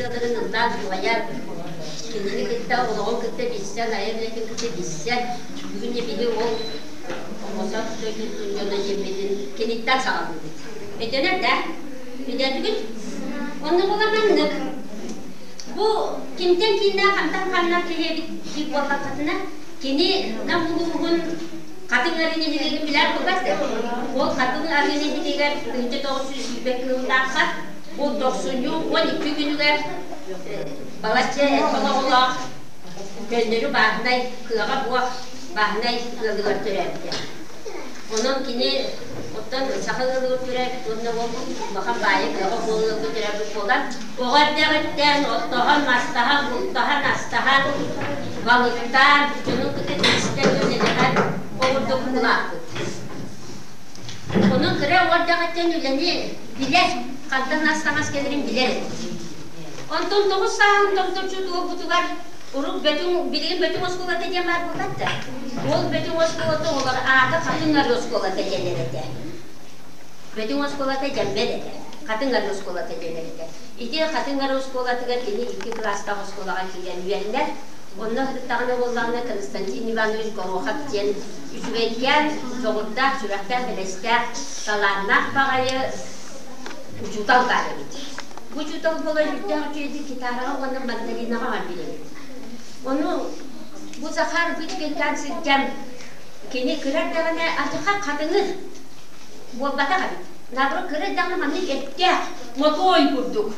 ырыаларын ыллаан туһайар, кинини кытта олоҕун кытта билсэн, айар үлэтин кытта билсэн, бүгүн биһи ол Омосов дойдутун дьоно диэммитин киниттэн саҕалыыбыт. Өйдөнөр да? Өйдөөтүгүт? Онно була маннык. Бу кимтэн кииннээх хантан ханнар киһи эбит диир буоллаххытына, кини Нам улууһун Хатыҥ Арыы нэһилиэгин билэр буолбат да? Ол Хатыҥ Арыы нэһилиэгэр 1920 кыыллаахха бу тохсунньу 12 күнүгэр балачча элбэх оҕолоох көннөрү бааһынай кыаҕа буох бааһынай ыалыгар төрөөбүтэ. Онон кини оттон саха ыалыгар төрөөбүт уонна ол улахан баайы кыаҕа буол ыалга төрөөбүт буолан оҕо эрдэҕиттэн оттоһон, мастаһан, бултаһан, астаһан, балыктаан, дьону кытта билистэн үлэлэһэн ол курдук улааппыт. Онон кыра оҕо эрдэҕиттэн үлэни билэр, хантан ас-таҥас кэлэрин билэр эбит. Онтон 9 сааһын томточчу туолбутугар урут Бөтүҥ, билигин Бөтүҥ оскуолата диэн баар буолбат да, ол Бөтүҥ оскуолата оҕолор аата Хатыҥ Арыы оскуолата диэннэр этэ. Бөтүҥ оскуолата дьэммэт этэ. Хатыҥ Арыы оскуолата диэннэр этэ. Ити Хатыҥ Арыы оскуолатыгар кини икки кылаастаах оскуолаҕа киирэн үөрэнэр. Онно сырыттаҕына буоллаҕына Константин Иванович Горохов диэн үчүгэйкээн, дьоҕурдаах, сүрэхтээх, бэлэстээх, талааннаах баҕайы учуутал баар эбит. Бу учуутал буолан үрдээх үчүгэйдик гитараҕа уонна мандолинаҕа оонньуур эбит. Ону бу Захар Бычкинкаан сылдьан кини кыра эрдэҕинэ адьаха хатыҥыр буолбатах эбит. Наоборот кыра эрдэҕинэ маннык эттээх, мотуой курдук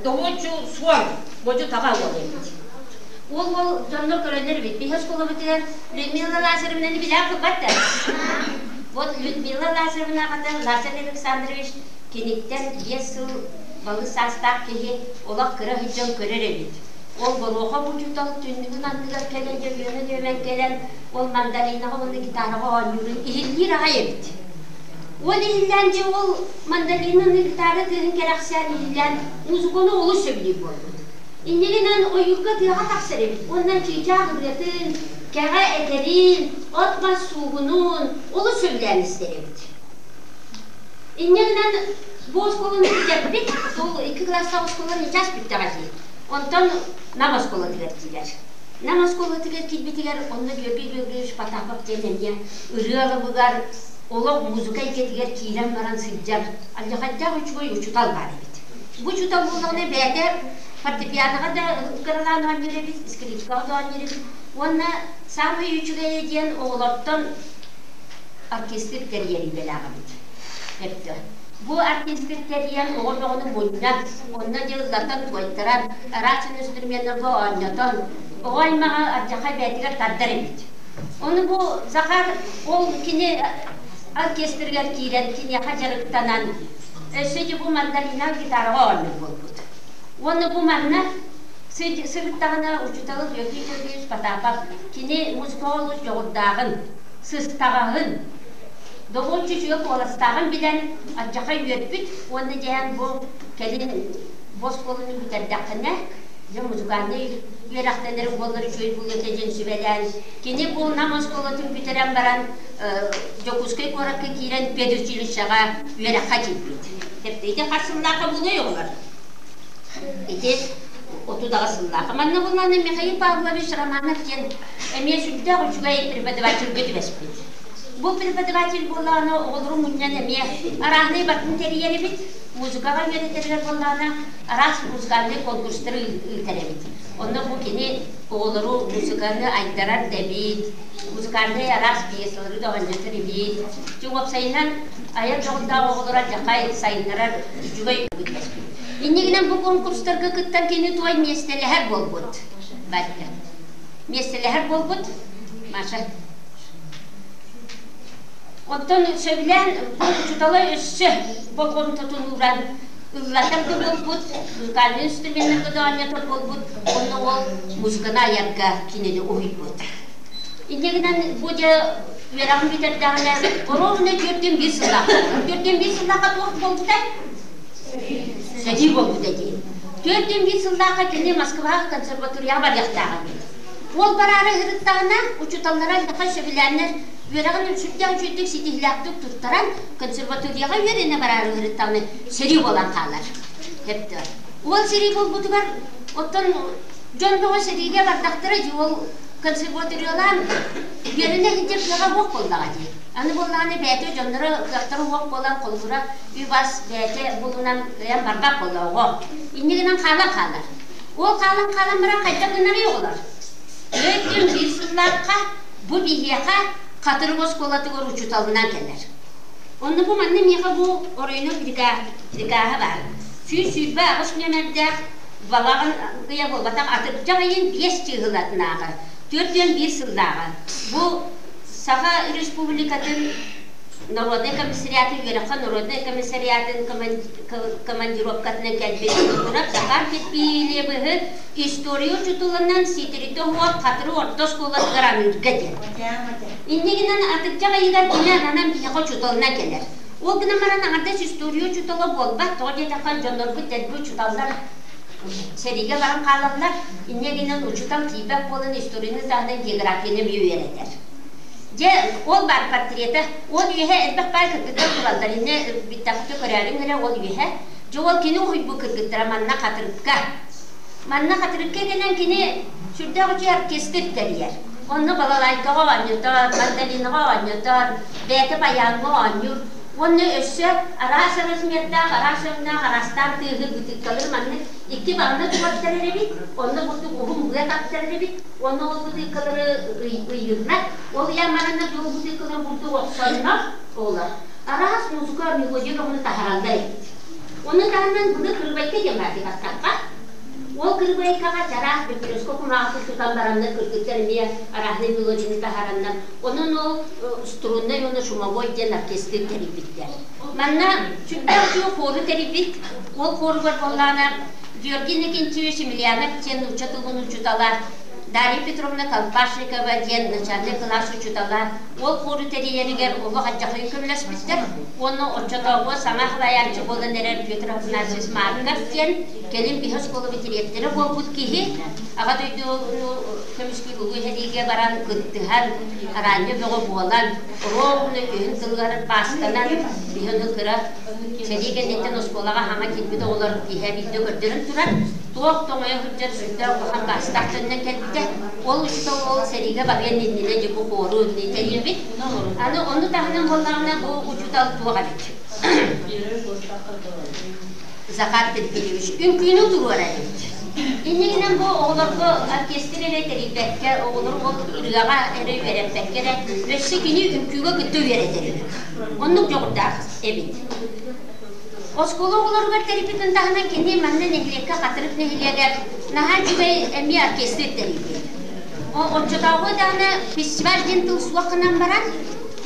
добуоччу суон модьу-таҕа уол эбит. Ол уол дьоннор көрөннөр эбит. Биһи оскуолабытыгар Людмила Лазаревнаны билээн кылбат да. Вот Людмила Лазаревна аҕата Лазарь Александрович киниттэн 5 сыл балыс саастаах киһи олох кыра сылдьан көрөр эбит. Ол Горохов учуутал түннүгүн анныгар кэлэн дьөһүөнэн кэлэн ол мандолинаҕа уонна гитараҕа оонньуурун иһиллиир аҕай эбит. Ол иһиллээн дьэ ол мандолинаны гитара тыаһын кэрэхсээн иһиллээн музыканы олус сөбүлүүр буолбут. Иннигинэн ойуурга тыаҕа тахсар эбит уонна чыычаах ырыатын, кэҕэ этэрин, от-мас суугунун олус сөбүлээн истэр эбит. Инньэ гынан бу оскуоланы бүтэрбит, ол икки кылаастаах оскуоланы сейчас бүттэҕэ дии. Онтон Нам оскуолатыгар киирэр. Нам оскуолатыгар киирбитигэр онно Георгий Георгиевич Потапов диэн эмиэ ырыа алыбыгар олох музыка эйгэтигэр киирэн баран сылдьар алдьархайдаах үчүгэй учуутал баар эбит. Бу учуутал буоллаҕына бэйэтэ фортепианоҕа да кыралаан оонньуур эбит, скрипкаҕа да оонньуур эбит. Уонна саамай үчүгэйэ диэн оҕолортон оркестр тэрийэр идэлээх эбит. Өптө. Бу оркестр тэрийэн оҕо бөҕөнү мунньан, онно дьыллатан туойтаран, араас инструменнарга оонньотон, оҕо аймаҕы алдьархай бэйэтигэр тардар эбит. Ону бу Захар ол кини оркестрыгар киирэн киниэхэ дьарыктанан, өссө дьэ бу мандолина гитараҕа оонньуур буолбут. Уонна бу манна сырыттаҕына учууталы Георгий Георгиевич Потапов кини музыкаҕа олус дьоҕурдааҕын, сыстаҕаһын, добуоччу үчүгэй куоластааҕын билэн алдьархай үөрбүт уонна дьэһэн бу кэлин бу оскуоланы бүтэрдэххинэ дьэ музыкальнай үөрэхтэнэрим буоллар үчүгэй буолуо этэ диэн сүбэлээн кини бу Нам оскуолатын бүтэрэн баран Дьокуускай куоракка киирэн педучилищеҕа үөрэххэ киирбит. Ити хас сыллаахха буолуой оҕолор? Ити 38 сыллаахха. Манна буллаҕына Михаил Павлович Романов диэн эмиэ сүрдээх үчүгэй преподавательгэ түбэспит. Бу преподаватель буоллаҕына оҕолору мунньан эмиэ арааһынай батын тэрийэр эбит, музыкаҕа үөрэтэригэр буоллаҕына араас музыкальнай конкурстары ыытар эбит. Онно бу кини оҕолору музыканы айдарар да эбит, музыкальнай араас пьесалары да оонньотор эбит. Дьэ уопсайынан айар дьоҕурдаах оҕолору алдьархай сайыннарар үчүгэй үгэспит. Иннигинэн бу конкурстарга кыттан кини туой миэстэлэһэр буолбут. Бадьа. Миэстэлэһэр буолбут. Маша. Оттон сөбүлээн бу учуутала өссө болҕомтотун ууран ыллатар да буолбут, музыкальнай инструменнарга да оонньотор буолбут, онно ол музыканы айарга кинини уһуйбут. Инньэ гынан бу дьэ үөрэҕин бүтэрдэҕинэ ровно 41 сыллаахха 41 сыллаахха туох буолбутай? Сэрии буолбута дии. 41 сыллаахха кини Москваҕа консерваторияҕа барыахтаах эбит. Уол бараары ыһырыттаҕына, учууталлара элбэхэ сөбүлээннэр үөрэҕин сүрдээх үчүгэйдик ситиһиилээхтик туттаран, консерваторияҕа үөрэнэ бараары ыһырыттаҕына, сэрии буолан хаалар. Сөптөөх. Уол сэрии буолбутугар оттон дьон бөҕө сэриигэ бардахтара дии, ол консерваториялаан үөрэнэ сылдьар кыаҕа суох буоллаҕа дии. Аны буоллаҕына бэйэтэ дьонноро кыахтара суох буолан холобура үп-ас бэйэтэ булунан кыайан барбат буолла оҕо. Инньэ гынан хаалан хаалар. Ол хаалан хаалан баран хайдах гынарый оҕолор? Өйдүүн биир сыллаахха бу биһиэхэ Хатырык оскуолатыгар учууталынан кэлэр. Онно бу манна миэхэ бу оройуона прикаһа баар. 128 нүөмэрдээх балаҕан ыйа буолбатах атырдьах ыйын биэс чыыһылатынааҕы, 41 сыллааҕы. Бу Саха Республикатын Народнай комиссариатын үөрэххэ Народнай комиссариатын командировкатынан кэлбит Курап Захар Кирпиилиэбыһы история учууталынан ситиритэ оһуор Хатыры орто оскуолатыгар аныырга диэн. Инньэ гынан атырдьах ыйыгар кини ананан биһиэхэ учууталынан кэлэр. Ол гынан баран аҥардас история учуутала буолбат, тоҕо диэтэххэ дьоннорбут дэлби учууталлар сэриигэ баран хаалаллар. Инньэ гынан учуутал тиийбэт буолан историяны таһынан географияны эмиэ үөрэтэр. Дьэ, ол баар портрета. Ол үөһэ элбэх баай кыргыттар тураллар. Иннэ бүттэххитэ көрөөрүҥ эрэ ол үөһэ. Дьэ, ол кини уһуйбут кыргыттара манна Хатырыкка. Манна Хатырыкка кэлэн кини сүрдээх үчүгэй оркестр тэрийэр. Онно балалайкаҕа оонньотор, мандолинаҕа оонньотор, бэйэтэ баяҥҥа оонньуур. Уонна өссө араас размердаах, араас өҥнөөх, араастаан тыаһыыр бытыыккалары маннык икки баҕана туруортарар эбит, онно курдук уһун быа таптарар эбит, уонна ол бытыыккалары ыйыырнар. Ол ыйаан бараннар дьол бытыыккалары курдук охсоннор, оҕолор араас музыка, мелодия бөҕөнү таһаараллар эбит. Ону таһынан былыр кырыбайка диэн баар дии баттахха. Ол кырыбайкаҕа чараас бөппүрүөскэ кумааҕытын тутан бараннар кыргыттар эмиэ арааһынай мелодияны таһаараннар, онон ол струннай уонна шумовой диэн оркестры тэрийбиттэр. Манна сүрдээх үчүгэй хуору тэрийбит. Ол хуоругар буоллаҕына Георгий Иннокентьевич Емельянов диэн нуучча тылын учуутала, Дарья Петровна Колпашникова диэн начальнай кылаас учуутала ол хуору тэрийэригэр олох алдьархайын көмөлөспүттэр уонна оччотооҕу саҥа салайааччы буолан эрэр Петр Афанасьевич Марков диэн кэлин биһи оскуолабыт дириэктэрэ буолбут киһи Аҕа дойдуну көмүскүүр улуу сэриигэ баран кыттыһан, араанньа бөҕө буолан, ровно күһүн тылыгар паастанан биһи ону кыра сэрии кэнниттэн оскуолаҕа хаҥа киирбит оҕолор киһи биирдэ көрдөрөн турар, туох тоҥойо сылдьар сүрдээх улахан баастаах төннөн кэлбитэ. Ол учуутал ол сэриигэ барыан иннинэ дьэ бу хуору тэрийэбит. Аны ону таһынан буоллаҕына бу учуутал туох эбит? Захар Терпеливич үҥкүүнү туруорар эбит. Иннигинэн бу оҕолорго оркестр эрэ тэрийбэккэ, оҕолору ол ырыаҕа эрэ үөрэппэккэ эрэ, өссө кини үҥкүүгэ кытта үөрэтэр эбит. Оннук дьоҕурдаах эбит. Оскуола оҕолоругар тэрийбитин таһынан кини манна нэһилиэккэ Хатырык нэһилиэгэр наһаа үчүгэй эмиэ оркестр тэрийбит. Оччотооҕу даҕаны фестиваль диэн тыл суох гынан баран,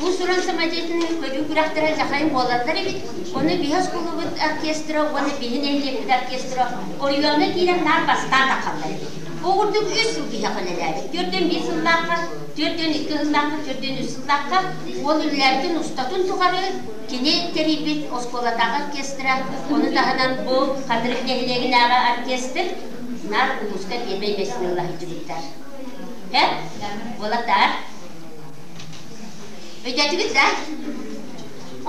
уус-уран самодеятельнай көрүү күрэхтэрэ дьахайын буолаллар эбит. Ону биһи оскуолабыт оркестра уонна биһи нэһилиэкпит оркестра оройуоҥҥа киирэн наар бастаан таххаллар эбит. Ол курдук үс сыл биһиэхэ үлэлээбит. 42 сыллаахха, 42 сыллаахха, 43 сыллаахха уол үлэлээбитин устатын тухары кини тэрийбит оскуолатааҕы оркестра, ону таһынан бу Хатырык нэһилиэгинээҕи оркестр наар улууска пиэрмэй миэстэни ыла сылдьыбыттар. Һэ? Уолаттаар? Өйдөөтүгүт да?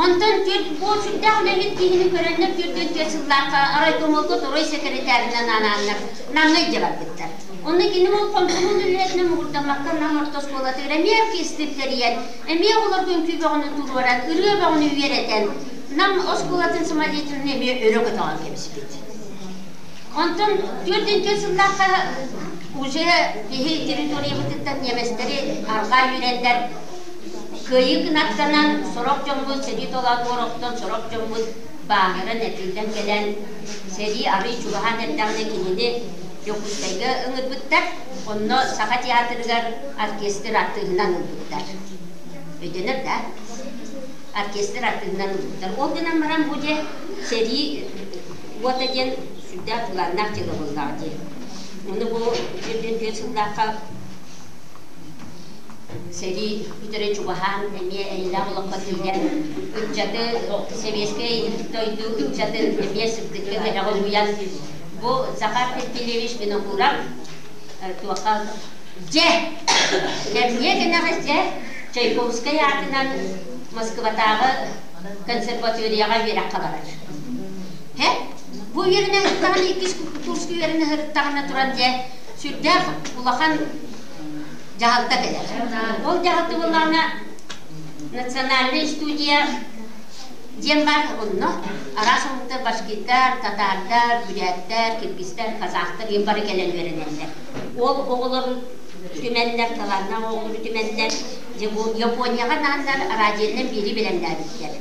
Онтон бу сүрдээх үлэһит киһини көрөннөр 44 сыллаахха райкомолга второй секретарынан анааннар Намҥа илдьэ барбыттар. Онно кини ол хомсомуол үлэтинэн муҥурдаммакка Нам орто оскуолатыгар эмиэ оркестр тэрийэн, эмиэ оҕолорго үҥкүү бөҕөнү туруоран, ырыа бөҕөнү үөрэтэн, Нам оскуолатын самодеятельнай эмиэ өрө көтөҕөн кэбиспит. Онтон 44 сыллаахха уже биһи территориябытыттан немецтэри арҕаа үүрэннэр кыайыы кынаттанан сорох дьоммут сэрии толоонугар охтон, сорох дьоммут бааһыран этиллэн кэлэн сэрии арыый чугаһаан эрдэҕинэ кинини Дьокуускайга ыҥырбыттар, онно Саха театрыгар оркестр артыыһынан ылбыттар. Өйдөнөр да? Оркестр артыыһынан ылбыттар. Ол гынан баран бу дьэ сэрии уота диэн сүрдээх былааннаах дьыала буоллаҕа дии. Ону бу 44 сыллаахха сэрии бүтэрэ чугаһаан эмиэ эйэлээх олоххо тиийэн ыччаты сэбиэскэй дойду ыччатын эмиэ сырдыкка кэрэҕэ уһуйан бу Захар Петелевич Винокуров туохха дьэ кэмниэ кэнэҕэс дьэ Чайковскай аатынан Москватааҕы консерваторияҕа үөрэххэ барар. Һэ? Бу үөрэнэ сырыттаҕына иккис курска үөрэнэ сырыттаҕына туран дьэ сүрдээх улахан дьаһалта кэлэр. Ол дьаһалта буоллаҕына национальная студия диэн баар онно араас омуктар башкирдар, татаардар, бүрээттэр, киргизтэр, казахтар диэн бары кэлэн үөрэнэллэр. Ол оҕолору түмэннэр, талааннаах оҕолору түмэннэр, дьэ бу Японияҕа нааннар радионан биэрии бэлэмнээбиттэр.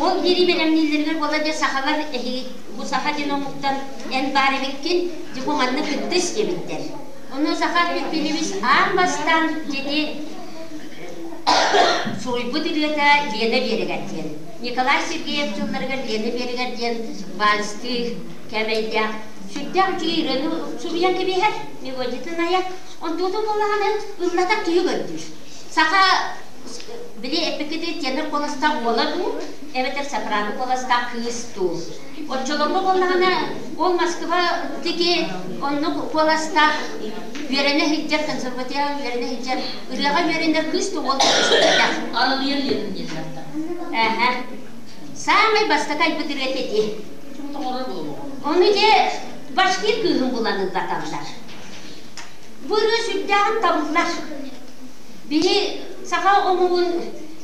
Ол биэрии бэлэмнииллэригэр буолла дьэ сахалар эһиги бу саха диэн омуктан эн баар эбиккин, дьэ бу манна кыттыс диэбиттэр. Ону Захар Петпилевич аан бастаан дьэти суруйбут ырыата Лена биэрэгэр диэн. Николай Сергеев дьылларыгар Лена биэрэгэр диэн вальстыы кээмэйдээх сүрдээх үчүгэй ырыаны суруйан кэбиһэр мелодиятын айар. Онтуутун буоллаҕына ыллатар киһи көрдүүр. Саха били эппиккитигэр тенор куоластаах уола дуу, эбэтэр сопрано куоластаах кыыс дуу. Оччолорго буоллаҕына ол Москва тики оннук куоластаах үөрэнэ сылдьар консерваторияҕа үөрэнэ сылдьар ырыаҕа үөрэнэр кыыс да уол да көстүбэтэх. Арылыйар диэн диэтилэр. Эһэ. Саамай бастакы айбыт ырыата ити. Ону дьэ башкир кыыһын булан ыллаталлар. Бу ырыа сүрдээҕин табыллар. Биһи саха омугун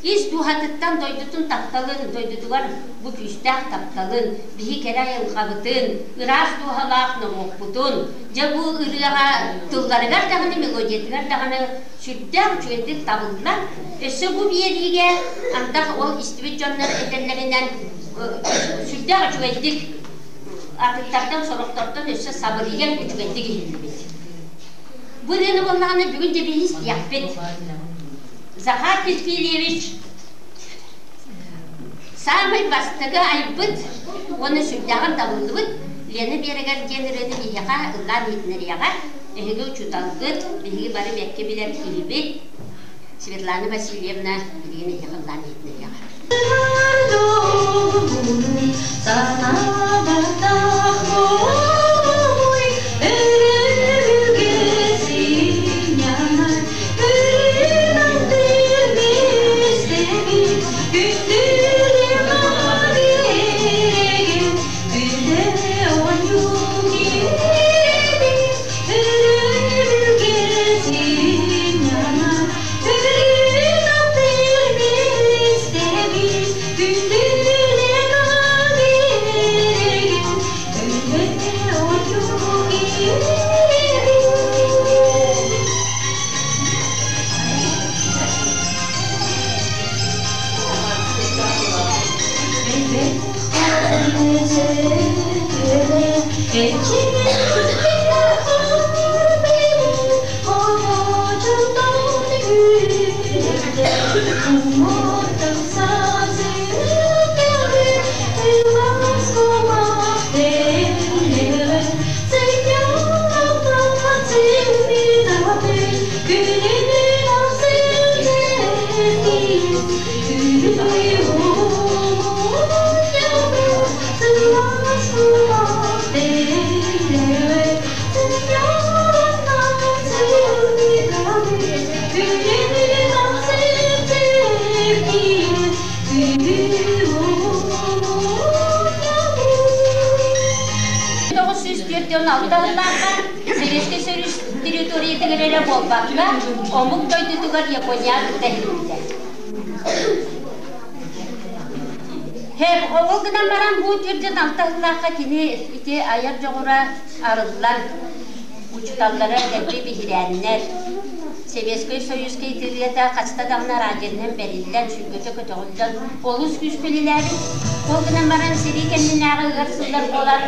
ис дууһатыттан дойдутун тапталын, дойдутугар бу күүстээх тапталын, биһи кэрэ айылҕабытын, ыраас дууһалаах норуоппутун, дьэ бу ырыаҕа тылларыгар даҕаны, мелодиятыгар даҕаны сүрдээх үчүгэйдик табыллар. Өссө бу биэриигэ антах ол истибит дьоннор этэллэринэн сүрдээх үчүгэйдик атыттартан, сорохтортон өссө сабырыйан үчүгэйдик иһиллибит. Бу ырыаны буоллаҕына бүгүн дьэ биһи истиэхпит. Захар Перфильевич саамай бастакы айбыт уонна сүрдээҕин табыллыбыт Лена Биэрэгэр диэн ырыаны биһиэхэ ыллаан иһитиннэриэҕэ. Эһиги учууталгыт, биһиги бары бэркэ билэр киһибит Светлана Васильевна билигин эһиэхэ ыллаан иһитиннэриэҕэ. Санаабатах буолуй өрүгэ синньанар үрүҥ тирбистэбит күндүлүм биэрэгин күлэ оонньуу киирбит өрүгэ синньанар 946 сыллаахха Советский Союз территориятыгар эрэ буолбакка, омук дойдутугар Япония кытта иһиллибитэ. Ол гынан баран бу түрдүн алта сыллаахха кини ити айар дьоҕура арыллан, учууталлара дэлби биһирээннэр, Советскай Союзка итилиэтэ хаста даҕаны радионан бэриллэн, сүргэтэ көтөҕүллэн олус күүскэ үлэлээбит. Ол гынан баран сэрии кэннинээҕи ыар сыллар буолан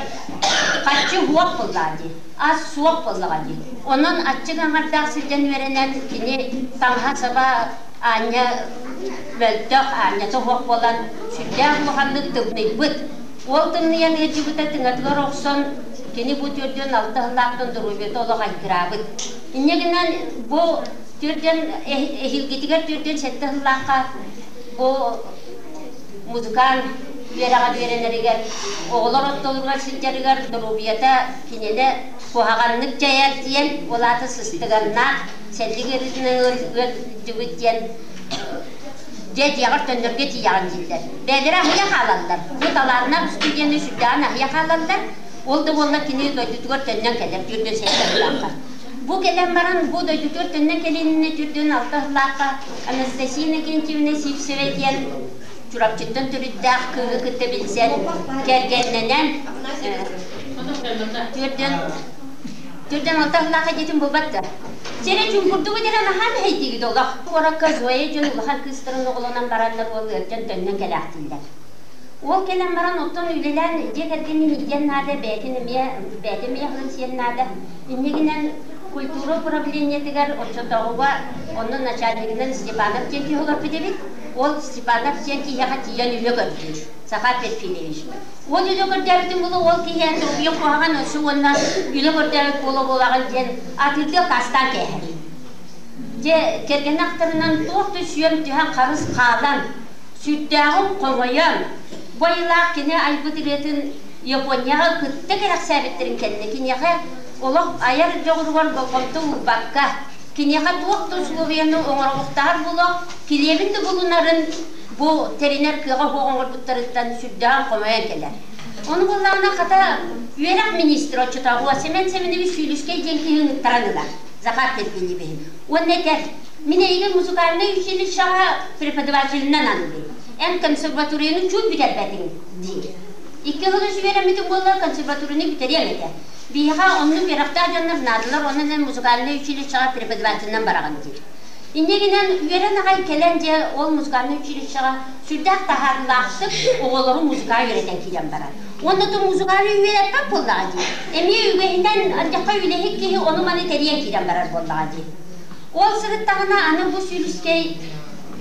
харчы суох буоллаҕа дии, ас суох буоллаҕа дии. Онон аччык аҥардаах сылдьан үөрэнэн кини таҥаһа-саба аанньа мөлтөх, аанньата суох буолан сүрдээх улаханнык тымныйбыт. Ол тымныйан ыалдьыбыта тыҥатыгар охсон кини бу 46 сыллаахтан доруобуйата олох айгыраабыт. Инньэ гынан бу түрдэн эһиилгитигэр түрдэн сэттэ сыллаахха бу музыкант үөрэҕэр үөрэнэригэр оҕолор ортолоругар сылдьарыгар доруобуйата кинини куһаҕаннык дьайар диэн, ол аата сыстыганнаах сэллик ыарыытынан ыалдьыбыт диэн дьэ дьиэҕэр төннөргө тиийэҕин дииллэр. Бэйэлэрэ аһыйа хаалаллар. Бу талааннаах студияны сүрдээҕин аһыйа хаалаллар. Ол да буоллар кини дойдутугар төннөн кэлэр 47 сыллаахха. Бу кэлэн баран бу дойдутугар төннөн кэлиининэ 46 сыллаахха Анастасия Иннокентьевна Сивцева диэн Чурапчыттан төрүттээх кыыһы кытта билсэн, кэргэннэнэн түөрдэн 46 сыллаахха диэтим буолбат да. Сэрэ чуҥкурдубут эрэ наһаа мэһэйдиигит олох. Куоракка Зоя дьон улахан кыыстарын оҕолонон бараннар уол ыалдьан төннөн кэлээхтииллэр. Уол кэлэн баран оттон үлэлээн дьиэ кэргэнин иитиэн наада, бэйэтин эмиэ бэйэтэ эмиэ аһылын сиэн наада. Инньэ гынан культура управлениетыгар оччотооҕуга онно начальнигынан Степанов диэн киһи олорбут эбит. Ол Степанов диэн киһиэхэ тиийэн үлэ көрдүүр, Захар Перфильевич. Ол үлэ көрдөөбүтүн булу ол киһи эн доруобуйаҥ куһаҕан өссө уонна үлэ көрдөөбүт буола-буолаҕын диэн атыырдыы аккаастаан кээһэр. Дьэ, кэргэнэ ахтарынан туох да сүөм түһэн харыс хаалан, сүрдээҕин хомойон, бу айылаах кини айбыт ырыатын Японияҕа кытта кэрэхсээбиттэрин кэннэ киниэхэ олох айар дьоҕуругар болҕомто уурбакка, киниэхэ туох да усулуобуйаны оҥоруохтааҕар буолуох, килиэбин да булунарын бу тэринэр кыаҕа суох оҥорбуттарыттан сүрдээҕин хомойон кэлэр. Ону буоллаҕына хата үөрэх министрэ оччотооҕу Семен Семенович Сүүлүскэй диэн киһи ыҥыттаран ылар, Захар Перфильевиһи. Уонна этэр, мин эйигин музыкальнай училищеҕа преподавателинэн аныыбын. Эн консерваторияны чуут бүтэрбэтиҥ, диир. Икки сыл үөрэммитим буоллар консерваторияны бүтэриэм этэ. Биһиэхэ оннук үөрэхтээх дьоннор наадалар, онон эн музыкальнай училищеҕа преподавателинэн бараҕын диир. Инньэ гынан үөрэн аҕай кэлэн дьэ ол музыкальнай училищеҕа сүрдээх таһаарыылаахтык оҕолору музыкаҕа үөрэтэн киирэн барар. Уонна то музыканы үөрэппэт буоллаҕа дии. Эмиэ үгэһинэн ардьахха үлэһит киһи ону-маны тэрийэн киирэн барар буоллаҕа дии. Ол сырыттаҕына аны бу Сүүлүскэй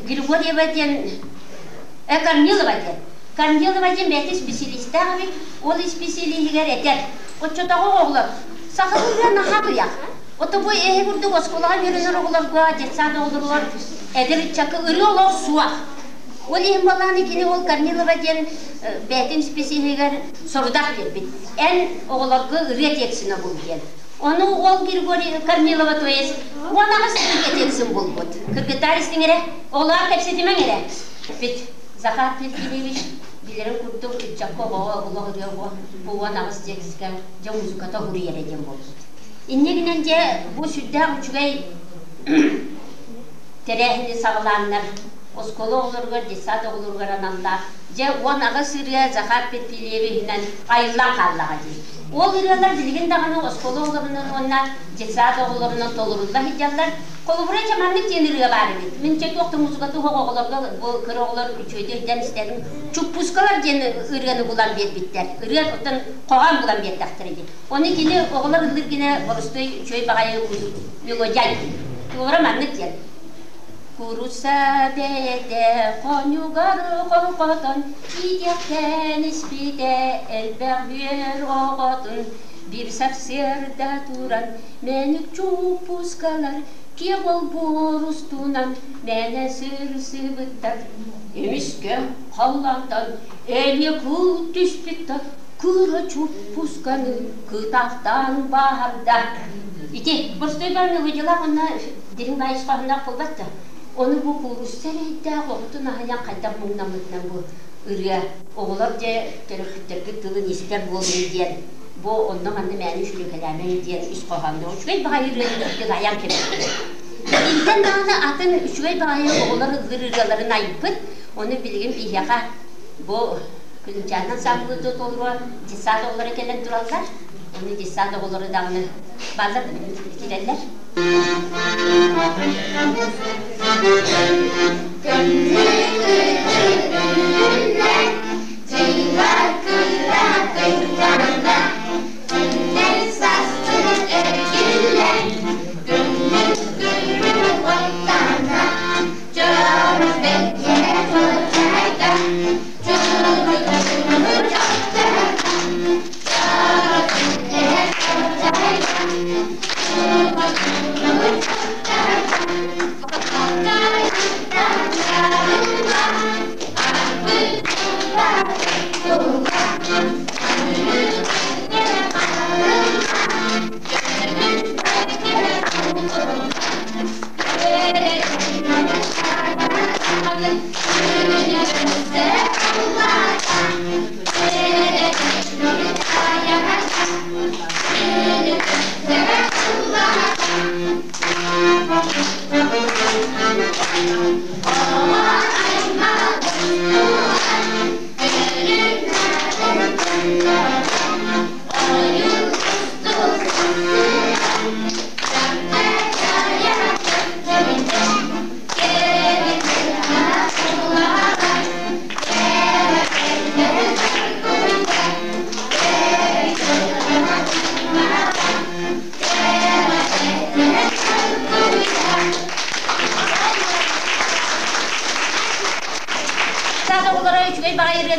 Григорьева диэн Корнилова диэн. Корнилова диэн бэйэтэ исписэлиистээх эбит. Ол исписэлииһигэр этэр. Оччотооҕу оҕолор сахалыы ырыа наһаа аҕыйах. Ото бу эһи курдук оскуолаҕа үөрэнэр оҕолорго, детсад оҕолоругар эдэр ыччакка ырыа олох суох. Ол иһин буоллаҕына кини ол Корнилова диэн бэйэтин исписэлииһигэр сорудах биэрбит. Эн оҕолорго ырыа тиэксинэ бул диэн. Ону ол Григорий Корнилова то есть 18 ырыа тиэксин булбут. Кыргыттар истиҥ эрэ, оҕолоор кэпсэтимэҥ эрэ. Бит Захар Перфильевич билэрин курдук ыччакка оҕоҕо олох ырыа бу 18 текскэ дьэ музыката уһуруйар диэн буолбут. Инньэ гынан дьэ бу сүрдээх үчүгэй тэрээһини саҕалааннар оскуола оҕолоругар, детсад оҕолоругар аналлаах дьэ 18 ырыа Захар Перфильевиһинэн айыллан хааллаҕа дии. Ол ырыалар билигин даҕаны оскуола оҕолорунан уонна детсад оҕолорунан толорулла сылдьаллар. Холобура, дьэ маннык диэн ырыа баар эбит. Мин чэ туох да музыката суох оҕолорго бу кыра оҕолор үчүгэйдик өйдөөн истэрин Чуппускалар диэн ырыаны булан биэрбиттэр. Ырыа оттон хоһоон булан биэрдэхтэрэ дии. Ону кини оҕолор ыллыыр гинэ борустуой үчүгэй баҕайы мелодия Туора маннык диэн. Куруса бэйэтэ хонугар хорҕотон иитиэхтэн испитэ элбэх үөр оҕотун биир сарсыарда туран мэник чууппускалар киэҥ олбуор устунан мээнэ сырсыбыттар эмискэ халлаантан элиэ кыл түспүттэр кыра чуппусканы кытахтаан баһарда. Ити боростуой мелодиялаах уонна дириҥ баайыс хоһоонноох буолбат да. Ону бу куурусса эрэйдээх оҕотун аһыйан хайдах муҥнаммытынан бу ырыа оҕолор дьэ төрөппүттэргит тылын истэр буолуҥ диэн бу онно-манна мээнэ үчүгэйкэлээмэҥ диэн ис хоһоонноох үчүгэй баҕайы ырыаны кырдьык айан кэбиспит. Итинтэн даҕаны атын үчүгэй баҕайы оҕолор ыллыыр ырыаларын айбыт. Ону билигин биһиэхэ бу Күлүмчээннэн саамылыыр толоруо детсад оҕолоро кэлэн тураллар. Ону детсад оҕолоро даҕаны бааллар да киирэллэр.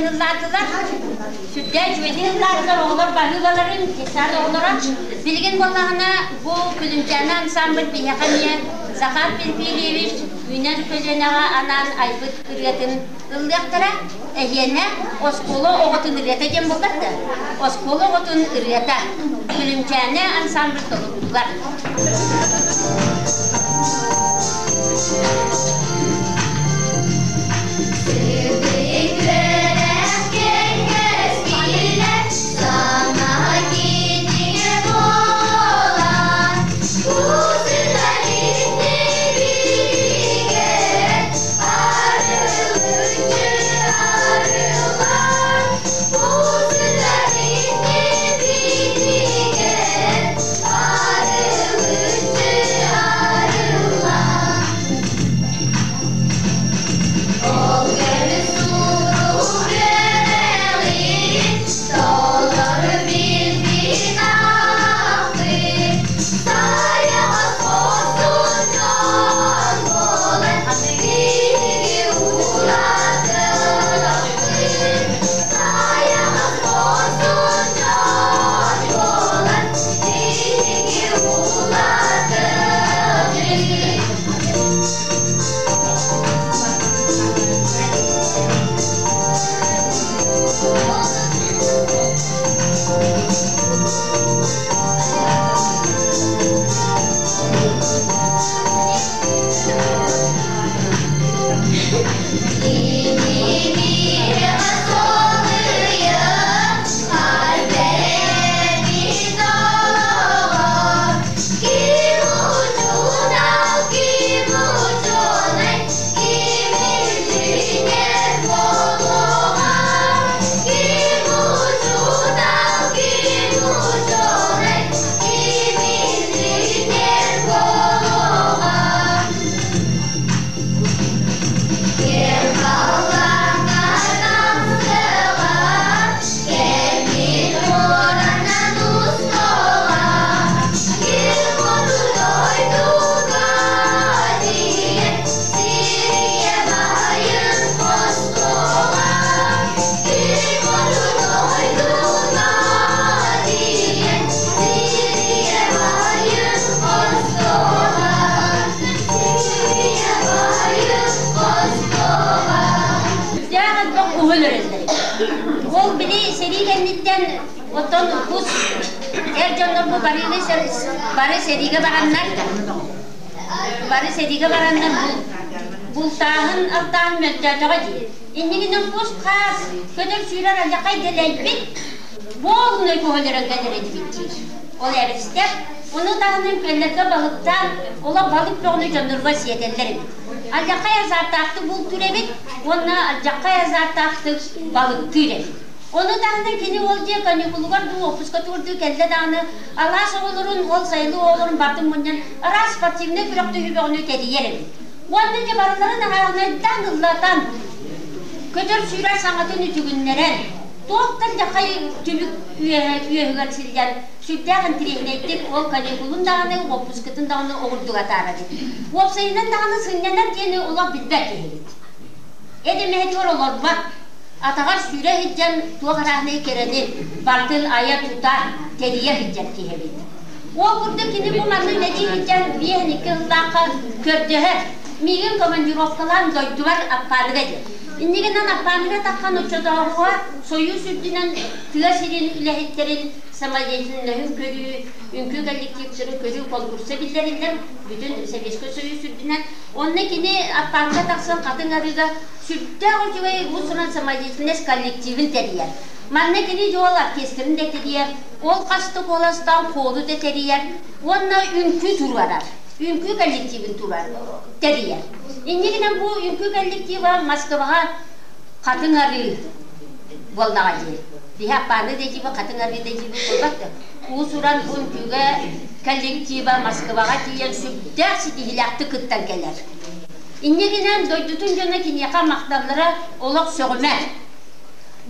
кэлэн ыллаатылар. Сүрдээх үчүгэйдик ыллаатылар оҕолор баһыыбаларын, детсад оҕолоро. Билигин буоллаҕына бу Күлүмчээнэ ансамбль биһиэхэ эмиэ Захар Перфильевич үүнэр көлүөнэҕэ анаан айбыт ырыатын ыллыахтара. Эһиэнэ оскуола оҕотун ырыата диэн буолбат да, оскуола оҕотун ырыата Күлүмчээнэ ансамбль толордулар. Ол били сэрии кэнниттэн оттон кус эр дьоннор бу барыыны бары сэриигэ бараннар бары сэриигэ бараннар бултааһын алтааһын мөлтөөтөҕө дии. Иннигинэн кус-хаас көтөр сүүрэр алдьархай дэлэйбит буолунай көһөлөрөн кэлэр этибит диир. Ол эбистэр ону таһынан күөллэргэ балыктаан олох балык бөҕөнү дьоннорго сиэтэллэр эбит. Алдьархай азаартаахтык бултуур эбит уонна алдьархай азаартаахтык балыктыыр эбит. Ону таһынан кини ол дьиэ каникулугар дуу, уоппускатыгар дуу кэллэ даҕаны алаас оҕолорун, ол сайылык оҕолорун бартын мунньан араас спортивнай күрэхтэһии бөҕөнү тэрийэр эбит. Уонна дьэ барыларын аҕаҕынайдаан ыллатан, көтөр-сүүрэр саҥатын үтүгүннэрэн, туохтан дьахай түбүк үөһүгэр сылдьан сүрдээх интириэһинэйдик ол каникулун даҕаны, уоппускатын даҕаны оҕурдук атаарар эбит. Уопсайынан даҕаны сынньанар диэни олох билбэт киһибит. Эдэмэһитигэр олорбот, атаҕар сүүрэ сылдьан туох арааһынай кэрэни барытын айа-тута, тэрийэ сылдьар киһи эбит. Ол курдук кини бу манна үлэлии сылдьан 52 сыллаахха көрдөһөр. Миигин командировкалаан дойдубар Аппааныга диэн. Иннигинэн Аппааныга таххан оччотооҕуга Сойуус үрдүнэн тыа сирин үлэһиттэрин самодеятельноһын көрүү, үҥкүү коллективтарын көрүү конкурса биллэриллэр бүтүн Советскай Союз үрдүнэн. Онно кини Аппааныга тахсан Хатыҥ Арыыга сүрдээх үчүгэй уус-уран самодеятельность коллективын тэрийэр. Манна кини дьуол оркестрын да тэрийэр, ол хас да куоластаан хуору да тэрийэр уонна үҥкүү туруорар. Үҥкүү коллективын туруорар, тэрийэр. Инньэ гынан бу үҥкүү коллектива Москваҕа Хатыҥ Арыы буоллаҕа дии. Биһи Аппааны да диибит, Хатыҥ Арыы да диибит буолбат да. Уус-уран бу үҥкүүгэ коллектива Москваҕа тиийэн сүрдээх ситиһиилээхтик кыттан кэлэр. Инньэ гынан дойдутун дьоно киниэхэ махталлара олох сөҕүмэр.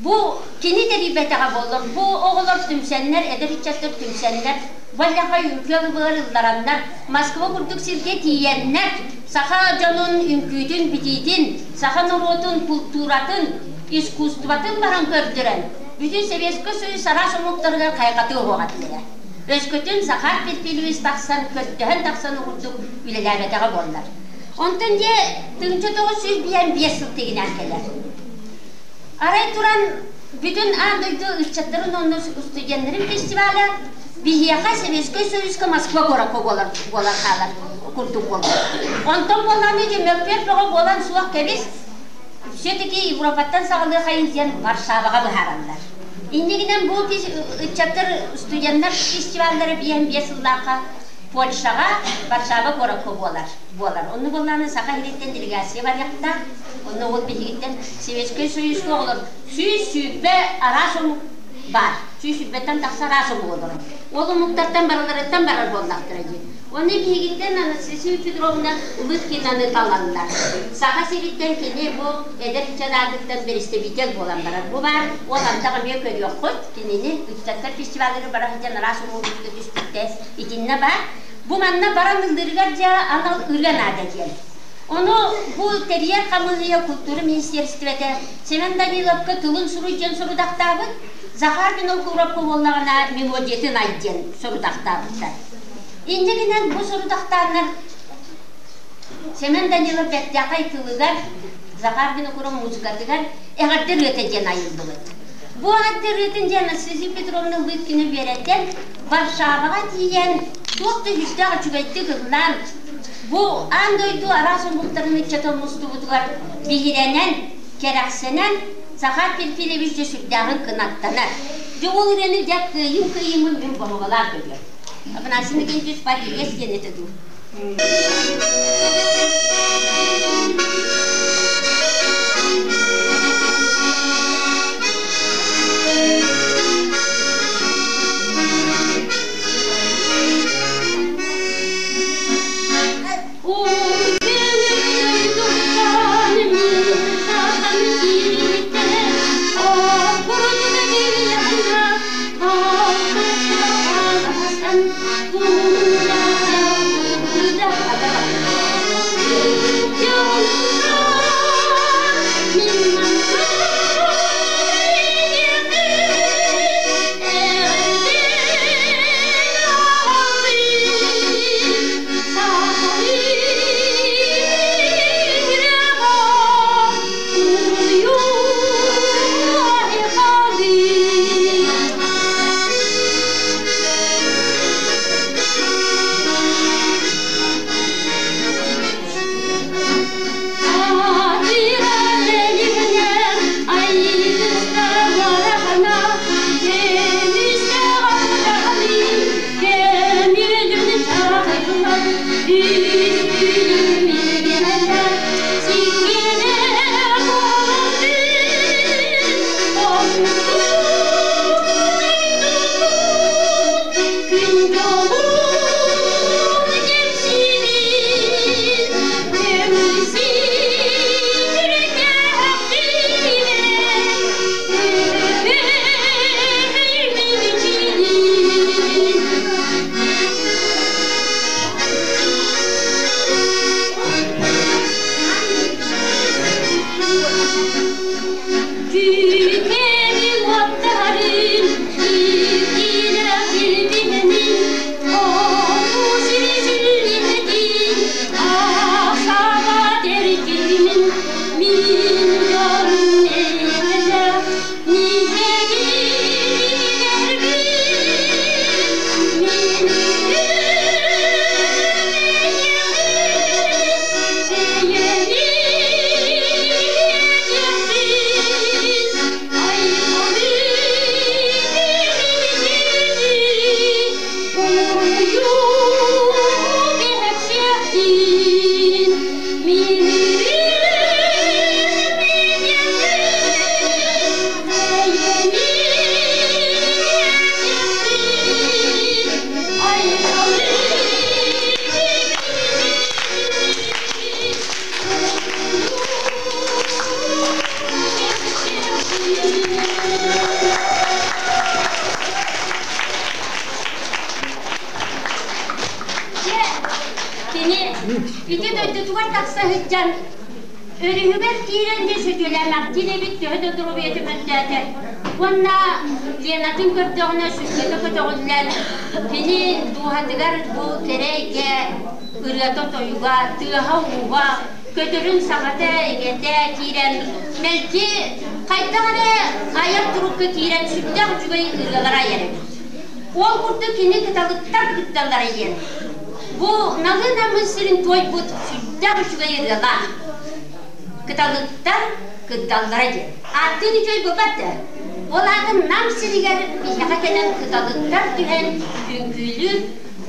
Бу кини тэрийбэтэҕэ буоллар, бу оҕолор түмсэннэр, эдэр ыччаттар түмсэннэр, Валяха үҥкүү алыбыгар ыллараннар, Москва курдук сиргэ тиийэннэр, саха дьонун үҥкүүтүн, битиитин, саха норуотун култууратын искусствотын баран көрдөрөн, бүтүн Советскай Союз араас омуктарыгар хайҕатыы оһуох этилэрэ. Өскөтүн Захар Перфильевич тахсан, көрдөһөн тахсан угурдук үлэлээбэтэҕэ буоллар. Онтон дьэ 1955 сыл тигинэн кэлэр. Арай туран бүтүн аан дойду ыччаттарын уонна студеннарын фестиваля биһиэхэ Советскай Союзка Москва куоракка буолар, буолар хаалар курдук буолбут. Онтон буоллаҕына дьэ мөккүөр бөҕө буолан суох кэбис, все-таки Европаттан саҕалыахайын диэн Варшаваҕа быһаараллар. Иннигинэн бу ыччаттар студеннар фестиваллара 55 сыллаахха Польшаҕа Варшава куоракка буолар. буолар. Онно буоллаҕына Саха сириттэн делегация барыахтаах. Онно ол биһигиттэн Советскай Союзка оҕолор 120 араас омук баар. 120-тэн тахса араас омук олорор. Ол омуктартан барыларыттан барар буоллахтара дии. Онно биһигиттэн Анастасия Петровна Лыткинаны талаллар. Саха сириттэн кини бу эдэр ыччат аатыттан бэрэстэбиитэл буолан барар. Бу баар, ол антах эмиэ көрүөххүт. Кинини ыччаттар фестивалыгар бара сылдьан араас омугу түспүттэр. Итиннэ баар. Бу манна баран ыллыырыгар дьэ анал ырыа наада диэн. Ону бу тэрийэр хамыыһыйа култуура министиэристибэтэ Семен Даниловка тылын суруй диэн сорудахтаабыт, Захар Винокуровка буоллаҕына мелодиятын ай диэн сорудахтаабыттар. Инньэ гынан бу сорудахтааннар Семен Данилов бэртээхэй тылыгар, Захар Винокуров музыкатыгар эҕэрдэ ырыата диэн айыллыбыт. Бу эҕэрдэ ырыатын диэн Анастасия Петровна Лыткина үөрэтэн, Варшаваҕа тиийэн туох да сүрдээх үчүгэйдик ыллаан, бу аан дойду араас омуктарын ыччата мустубутугар биһирэнэн, кэрэхсэнэн, Захар Перфильевич дьэ сүрдээҕин кынаттанар. Дьэ ол ырыаны дьэ кыайыым кыайыымын мин боһоҕолоон көрүөм. Афанасий Иннокентьевич Париес диэн этэ дуу. Кини ити дойдутугар тахса сылдьан Өрүһүгэр киирэн дьэ сөтүөлээмэхтиир эбит, төһө да доруобуйата мөлтөөтө. Уонна Ленатын көрдөҕүнэ сүргэтэ көтөҕүллэн, кини дууһатыгар бу кэрэ эйгэ ырыата-тойуга, тыаһа-ууһа, көтөрүн саҥата-иҥэтэ киирэн, мэлдьи хайдах эрэ айар турукка киирэн сүрдээх үчүгэй ырыалары айар эбит. Ол курдук кини кыталыктар кытталлара диэн Бу Налыы-Намыы сирин туойбут сүрдээх үчүгэй ырыалаах. Кыталыктар кытталлара диэн. Ааттыын үчүгэй буолбат да. Ол аатын Нам сиригэр биһиэхэ кэлэн кыталыктар түһэн үҥкүүлүүр,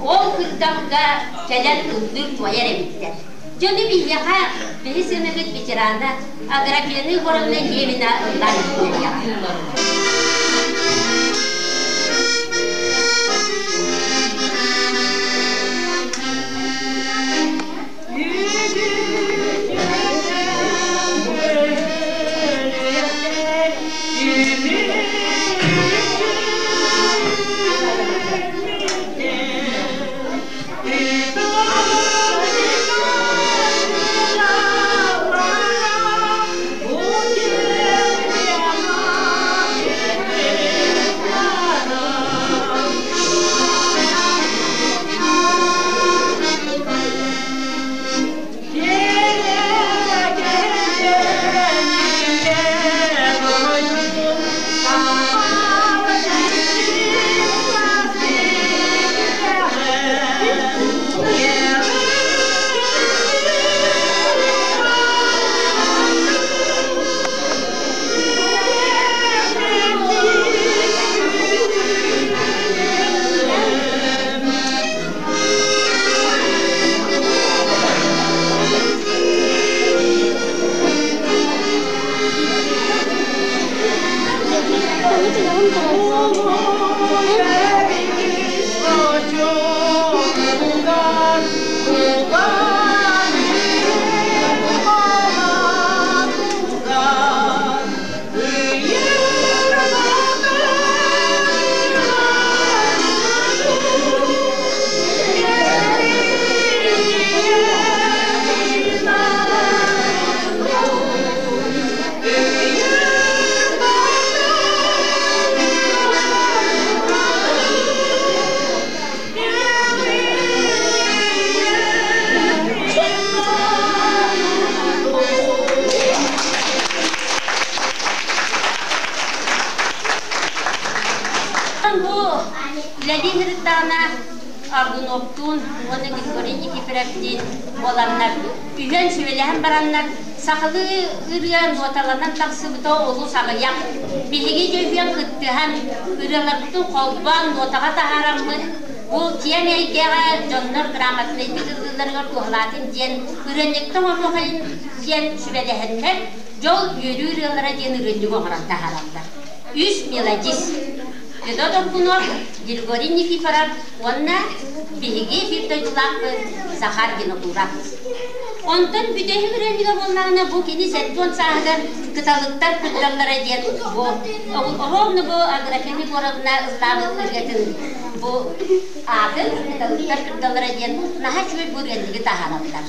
ол кырдалга кэлэн ыллыыр туойар эбиттэр. Дьону биһиэхэ биһи сыанабыт ветерана Аграфена Егоровна Левина ыллаан иһитиннэриэҕэ. Бу үлэлии сырыттаҕына Аргуновтуун уонна Григорий Никифоровтиин буоланнар үһүөн сүбэлэһэн бараннар сахалыы ырыа нуоталанан тахсыбыта олус аҕыйах. Биһиги дьэ үһүөн кыттыһан ырыаларбытын холбоон нуотаҕа таһаараммыт бу киэҥ эйгэҕэ дьоннор грамотнайдык ыллыылларыгар туһалаатын диэн ырыанньыктан оруохайын диэн сүбэлэһэннэр дьол үөрүү ырыалара диэн ырыанньыгы оҥорон таһаараллар. Үс мелодист Федот Аргунов, Григорий Никифоров уонна биһиги биир дойдулаахпыт Захар Винокуров. Онтон бүтэһик ырыанньыга буоллаҕына бу кини 70 сааһыгар кыталыктар кытталлара диэн бу ровно бу Аграфена Егоровна ыллаабыт ырыатын бу аатын кыталыктар кытталлара диэн наһаа үчүгэй бу ырыанньыгы таһаараллар.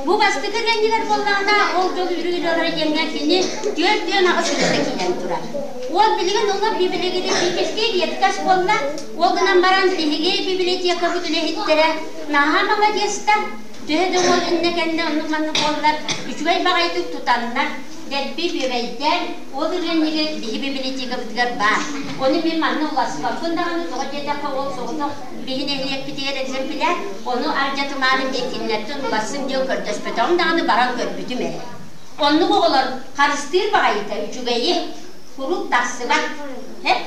Бу бастакы ырыанньыгар буоллаҕына ол дьол үрүҥ ырыалара диэҥҥэ кини 48 ырыата киирэн турар. Ол билигин олор библиографическай редкость буолла. Ол гынан баран биһиги библиотекабыт үлэһиттэрэ наһаа маладьыастар. Төһө да уол иннэ-кэннэ оннук-маннык буоллар, үчүгэй баҕайытык тутаннар, дэлби бүөбэйдээн, ол ырыанньыгы биһи библиотекабытыгар баар. Ону мин манна уларсыбаппын даҕаны, тоҕо диэтэххэ ол соҕотох биһи нэһилиэкпитигэр экземпляр, ону ардьатымаары диэн кинилэртэн уларсым диэн көрдөспөтөҕүм даҕаны баран көрбүтүм эрэ. Оннук оҕолор харыстыыр баҕайыта үчүгэйи куруук тахсыбат. Һэп.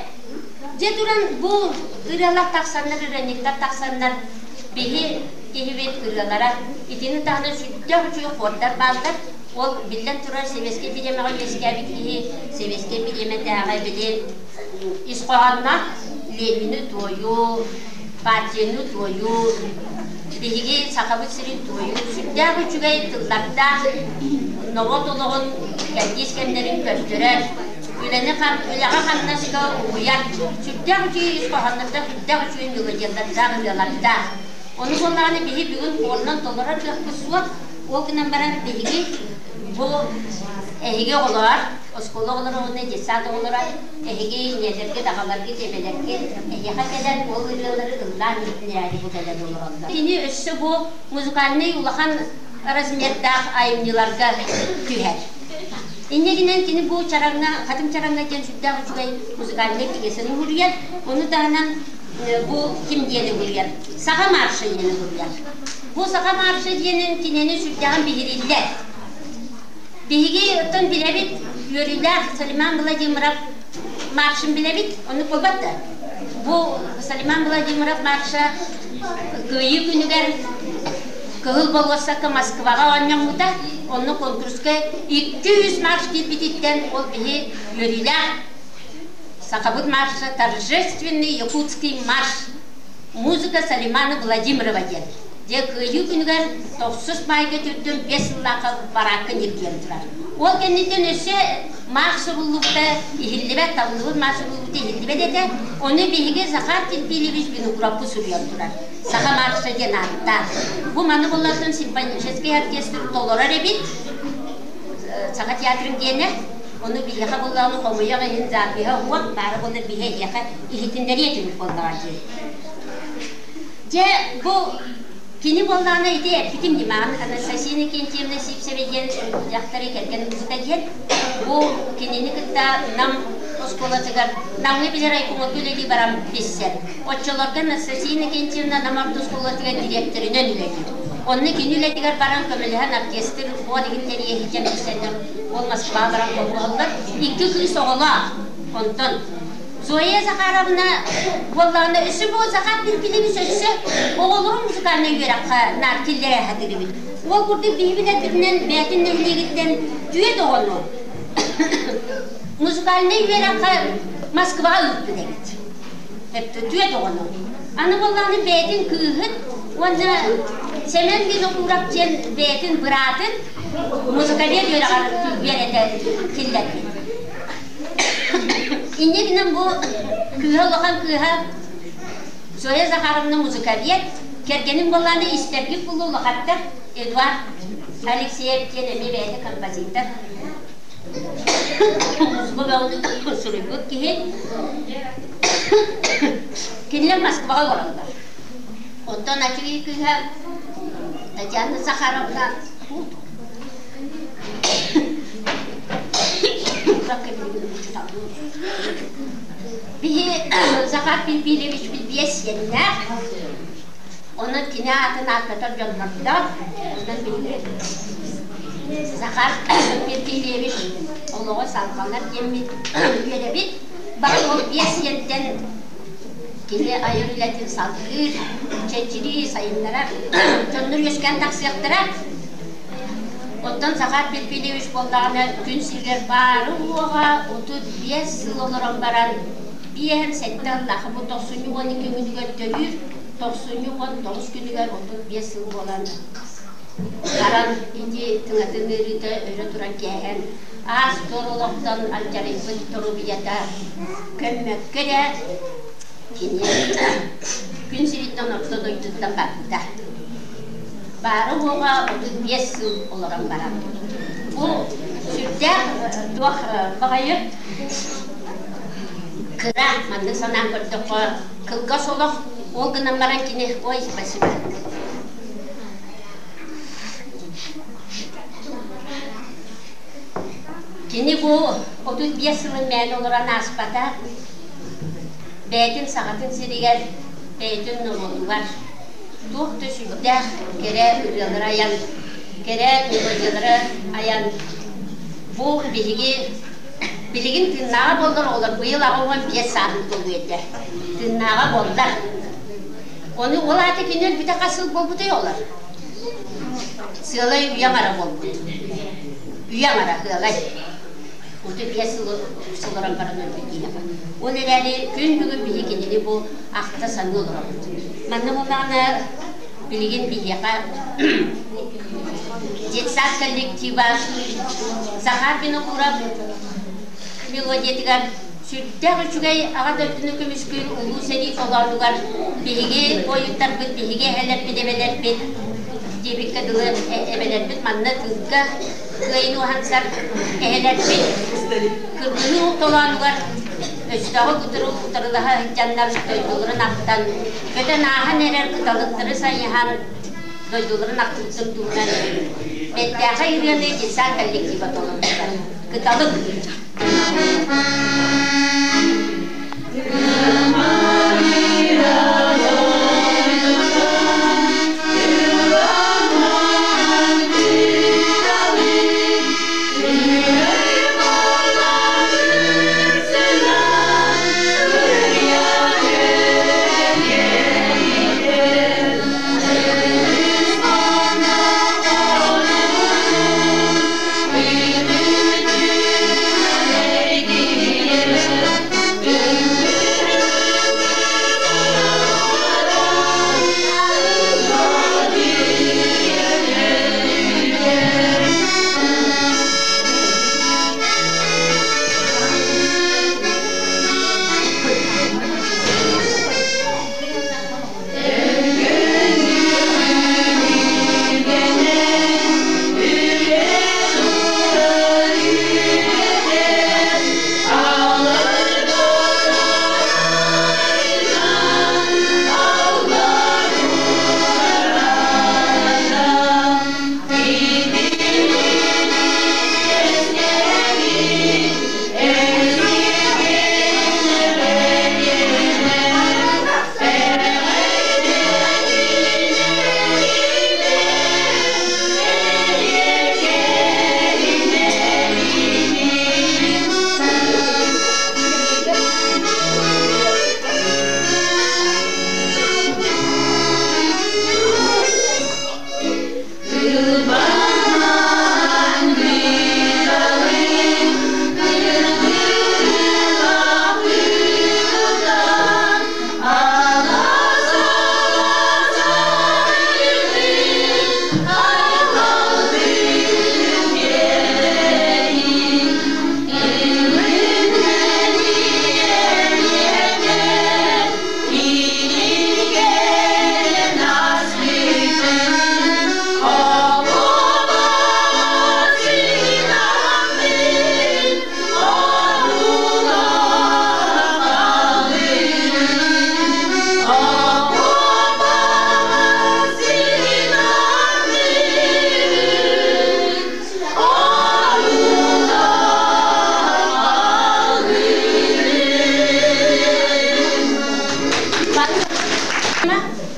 Дьэ туран бу ырыалар тахсаннар, ырыанньыктар тахсаннар биһи киһибит ырыалара итини таһынан сүрдээх үчүгэй хуордар бааллар. Ол биллэн турар сэбиэскэй бириэмэҕэ үөскээбит киһи сэбиэскэй бириэмэтээҕи били ис хоһоонноох Ленини туойуу, партияны туойуу, биһиги Сахабыт сирин туойуу сүрдээх үчүгэй тыллардаах норуот олоҕун кэрдиис кэмнэрин көрдөрөр, үлэни үлэҕэ-хамнаска угуйар сүрдээх үчүгэй ис хоһооннордоох, сүрдээх үчүгэй мелодиялардаах ырыалардаах. Ону буоллаҕына биһи бүгүн хуорунан толорор кыахпыт суох. Ол гынан баран биһиги бу Бу эһиги оҕолор, оскуола оҕолоро уонна детсад оҕолоро эһиги ийэлэргит, аҕаларгыт, эбэлэргит эһиэхэ кэлэн ол ырыалары ыллаан иһитиннэрээри бу кэлэн олороллор. Кини өссө бу музыкальнай улахан размердаах айымньыларга түһэр. Инньэ гынан кини бу чараҥҥа, Хатыҥ чараҥҥа диэн сүрдээх үчүгэй музыкальнай пьесаны уһуруйар. Ону таһынан бу ким диэни уһуруйар? Саха марша диэни уһуруйар. Бу саха марша диэнин кинини сүрдээҕин биһирииллэр. Биһиги оттон билэбит, үөрүүлээх Салиман Владимиров маршын билэбит, оннук буолбат да? Бу Салиман Владимиров марша Кыайыы күнүгэр Кыһыл болуоссакка Москваҕа оонньоммута, онно конкурска 200 марш киирбититтэн ол биһи үөрүүлээх сахабыт марша торжественный якутский марш музыка Салимана Владимирова диэн. Дьэ, Кыайыы күнүгэр тохсус маайга түрдүм биэс сыллаахха бараакка ньиргийэн турар. Ол кэнниттэн өссө маах суруллубута иһиллибэт, табыллыбыт маах суруллубута иһиллибэт этэ. Ону биһиги Захар Терпилевич Винокуровпут суруйан турар. Саха марша диэн ааттаах. Бу маны буллартан симфоническай оркестр толорор эбит. Саха театрын диэнэ. Ону биһиэхэ буллаҕына хомуйах иһин запиһа уот баара буоллар биһи эһиэхэ иһитиннэриэ этибит буоллаҕа дии. Дьэ, бу кини буоллаҕына ити эппитим дии, маған Анастасия Иннокентьевна Сивцева диэн дьахтары кэргэн ылбыта диэн. Бу кинини кытта Нам оскуолатыгар Намҥа билэр райкомолга үлэлии баран билсэр. Оччолорго Анастасия Иннокентьевна Нам орто оскуолатыгар дириэктэринэн үлэлиир. Онно кини үлэтигэр баран көмөлөһөн оркестр уон иһин тэрийэ сылдьан билсэннэр ол Москваҕа баран холбоһоллор. Икки кыыс оҕолоох. Онтон Зоя Захаровна буоллаҕына өссө бу Захар Пилипилевич өссө оҕолорун музыкальнай үөрэххэ наар киллэрэ сатыырбыт. Ол курдук биһи билэрбитинэн бэйэтин нэһилиэгиттэн түөрт оҕону музыкальнай үөрэххэ Москваҕа ыыппыт эбит. Түөрт оҕону. Аны буоллаҕына бэйэтин кыыһын уонна Сэмэн Винокуров диэн бэйэтин быраатын музыкалиер үөрэҕэр үөрэтэ киллэрбит. Инньэ гынан бу кыыһа улахан кыыһа Зоя Захаровна музыковед, кэргэним буоллаҕына истэргит булуу улахаттар Эдуард Алексеев диэн эмиэ бэйэтэ композитор, музыка бөҕөнү суруйбут киһи. Кинилэр Москваҕа олороллор. Оттон аччыгый кыыһа Татьяна Захаровна Биһи Захар Пилипилевич биэс сиэннээх, онон кини аатын ааттатар дьоннордоох. Онон биһиги Захар Пилипилевич олоҕо салҕанар диэммит үөрэбит. Баҕар ол биэс сиэнтэн кини айар үлэтин салгыыр, чэчирии сайыннарар дьоннор үөскээн тахсыахтара. Оттон Захар Перфильевич буоллаҕына күн сиригэр баары-уоҕа 35 сыл олорон баран, биэһэн сэттэ ыллаха бу тохсунньу 12 күнүгэр төрүүр, тохсунньу 19 күнүгэр 35 сыл буолан баран ити тыҥатын ыарыыта өрө туран кээһэн, аас-туор олохтон алдьарыйбыт доруобуйата көммөккө эрэ кини күн сириттэн орто дойдуттан барбыта. Баара-уоҕа 35 сыл олорон баран. Бу сүрдээх туох баҕайы кыра, маннык санаан көрдөххө, кылгас олох, ол гынан баран кини ой, спасибо. Кини бу 35 сылын мээнэ олорон ааспата, бэйэтин саҕатын сиригэр, бэйэтин норуотугар туох да сүрдээх кэрэ ырыалары айан, кэрэ мелодиялары айан бу биһиги билигин тыыннааҕа буоллар оҕолор быйыл 85 сааһын туолуо этэ. Тыыннааҕа буоллар. Ону ол аата кини өлбүтэ хас сыл буолбутай оҕолор? Сыалай үйэ аҥара буолбут. Үйэ аҥара сыалай. 35 сыл олорон баран өлбүт киһиэхэ. Ол эрээри күн бүгүн биһи кинини бу ахта саныы олоробут. Манна буоллаҕына билигин биһиэхэ детсад коллектива Захар Винокуров мелодиятыгар сүрдээх үчүгэй Аҕа дойдуну көмүскүүр Улуу сэрии толоонугар биһиги буойуттарбыт, биһиги эһэлэрбит, эбэлэрбит. диэбиккэ дылы эбэлэрбит манна тыылга кыайын уһансар эһэлэрбит кыргыһыы толоонугар өстөөҕү кытары утарылаһа сылдьаннар дойдуларын ахтан, көтөн ааһан эрэр кыталыктары сайыһан дойдуларын ахтыбыттарын туһунан бэртээхэй ырыаны десант коллектива толорбута. Кыталык.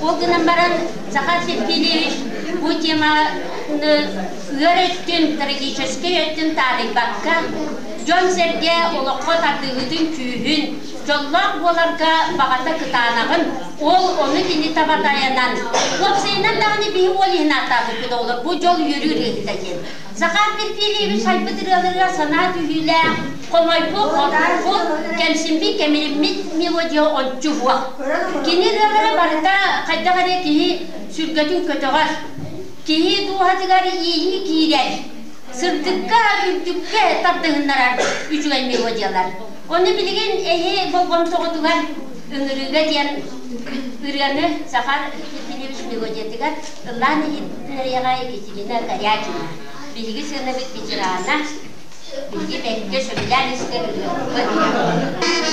Ол гынан баран Захар Сергеевич бу теманы ыар өттүн, трагическай өттүн таарыйбакка, дьон-сэргэ олоххо тардыһыытын күүһүн, дьоллоох буоларга баҕата кытаанаҕын, ол ону кини таба тайанан, уопсайынан даҕаны биһи уол иһин ааттаабыппыт оҕолор, бу дьол үөрүү ырыаһыта диэн. Захар Перфильевич айбыт ырыаларыгар санаа түһүүлээх, хомойбут, хоргуппут, кэмсиммит, кэмириммит мелодия ончу суох. Кини ырыалара барыта хайдах эрэ киһи сүргэтин көтөҕөр, киһи дууһатыгар иэйии киирэр, сырдыкка, үрдүккэ тардыһыннарар үчүгэй мелодиялар. Ону билигин эһи болҕомтоҕутугар ыҥырыыга диэн ырыаны Захар Перфильевич мелодиятыгар ыллаан иһитиннэриэҕэ Екатерина Корякина. Биһиги сыанабыт ветерана, биһиги бэркэ сөбүлээн истэр ырыаһыппыт.